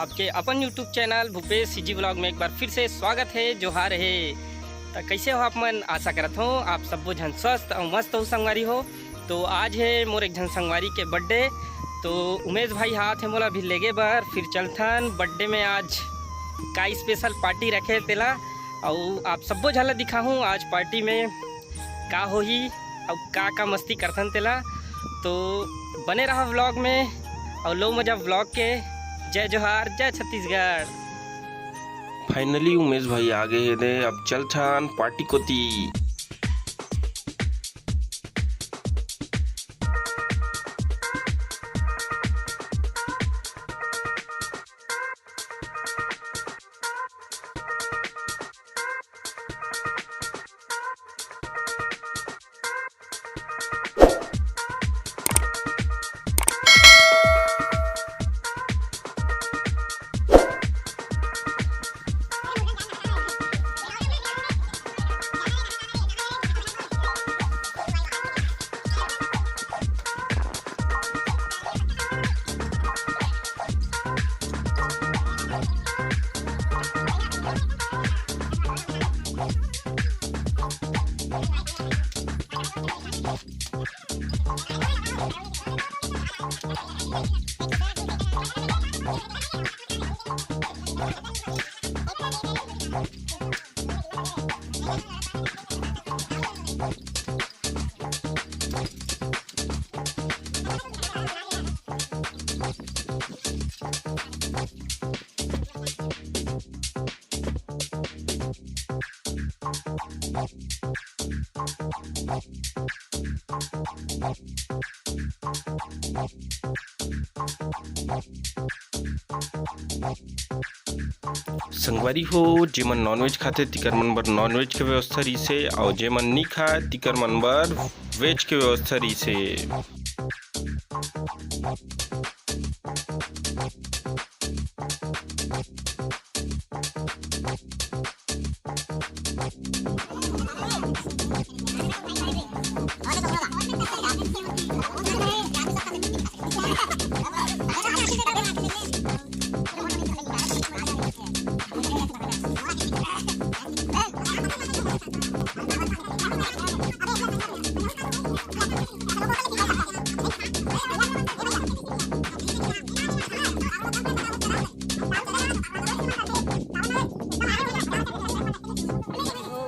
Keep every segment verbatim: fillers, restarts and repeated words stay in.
आपके अपन YouTube channel Bhupesh CG vlog में एक बार फिर से स्वागत हे। जोहार हे। त कैसे हो आप मन? आशा करत हो आप सब्बो झन स्वस्थ अउ मस्त हो संगवारी हो। तो आज हे मोर एक झन संगवारी के बर्थडे, तो उमेश भाई हा आत हे मोला अभी लेगे बर, फिर चलथन बर्थडे में आज का स्पेशल पार्टी रखे तेला, अउ आप सब्बो झन ला दिखाहूँ आज पार्टी में का होही अउ का का मस्ती करथन तेला। तो बने रहा व्लॉग में अउ लो मजा व्लॉग के। जय जोहार, जय छत्तीसगढ़। फाइनली उमेश भाई आ गे हे दे, अब चलथन पार्टी कोती। संगवारी हो, जेमन नॉनवेज खाथे, तिकर मन बर नॉनवेज के व्यवस्था रहिसे, अउ जेमन नी खाय, तिकर मन बर वेज के व्यवस्था रहिसे।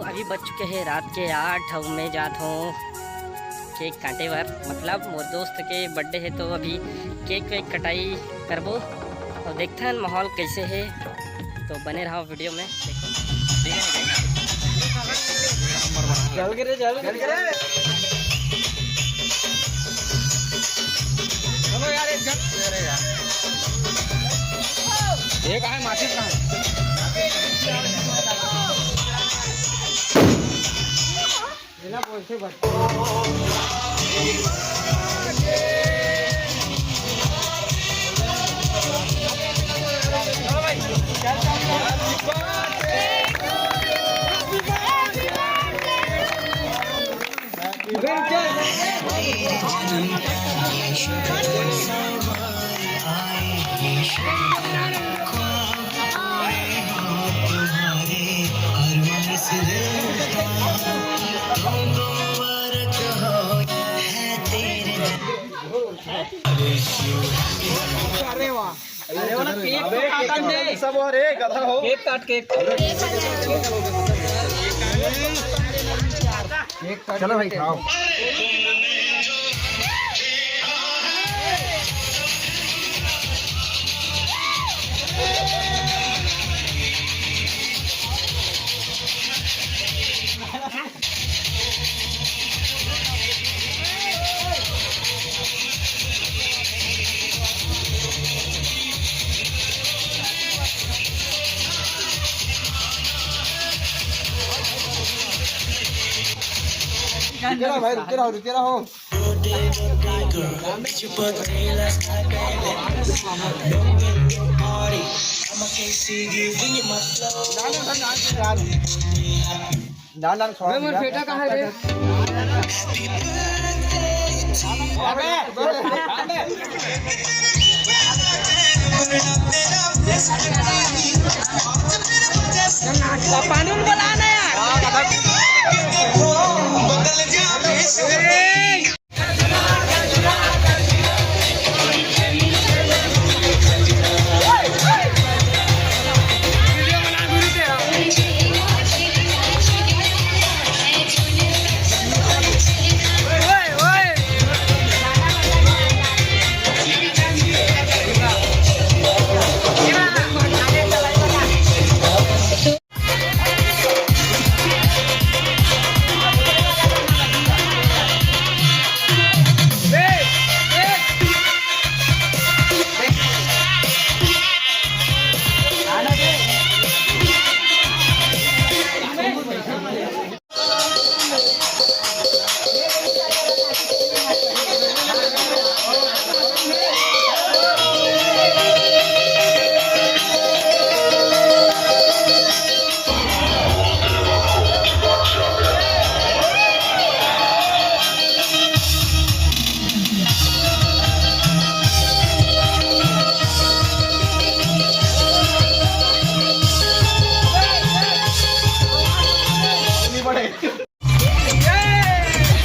अभी बज चुके हे रात के आठ, अउ मैं जात हूँ केक काटे बर, मतलब मोर दोस्त के बर्थडे हे, तो अभी केक वेक कटाई करबो अउ देखथन माहौल कैसे हे, तो बने रहो वीडियो में। चल के रे, चल के रे। चलो यार, एक जन। अरे यार। एक आहे, माचिस कहाँ है? अरे वाह। अरे वाला केक तो काटन दे। सब हो रे, गधा हो। केक काट, केक। चलो भाई, खाओ। रुके रहो भाई, रुके रहो, रुके रहो। डाल, डाल, अबे, मोर बेटा कहाँ है रे? अबे, अबे। पानी उनको लाना यार।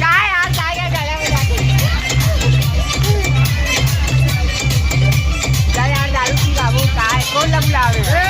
काय यार, काय काय गळ्यामध्ये आहे? जा यार, दारू पी बाबू, काय कोण लग्न लावे?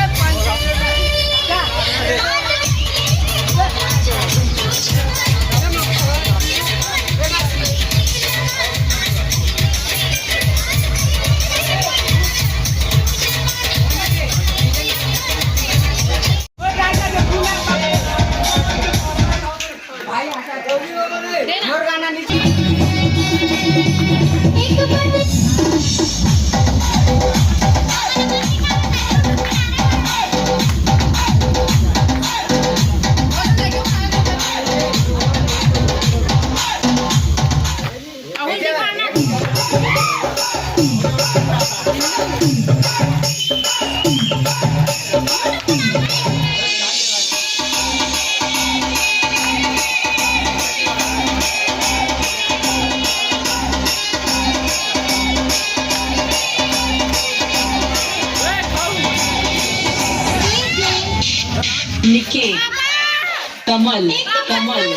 निके कमल, कमल।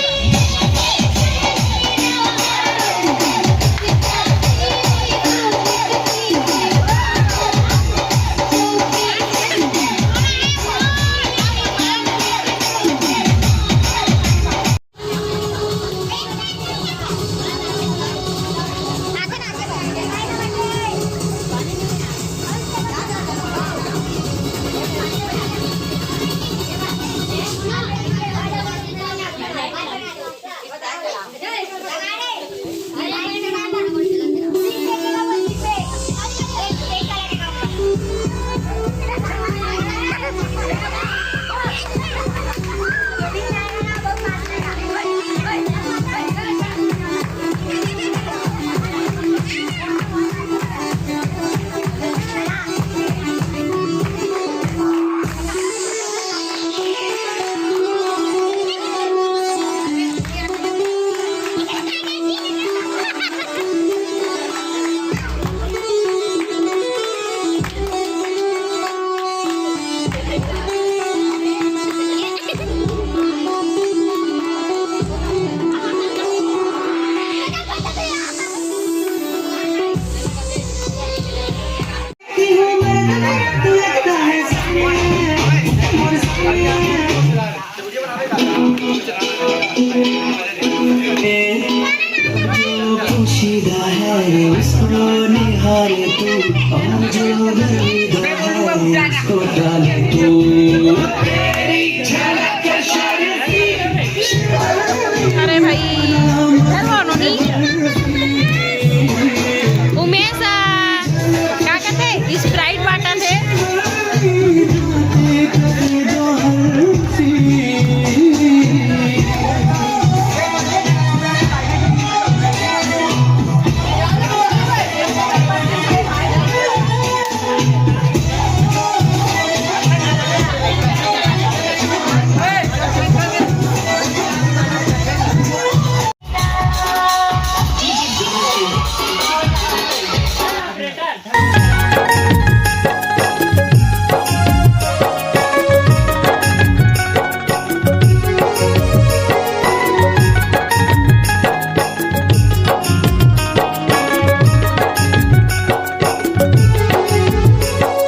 जो पोशीदा है उसको निहारे तू, और जो गर्विदा है उसको टाले तू।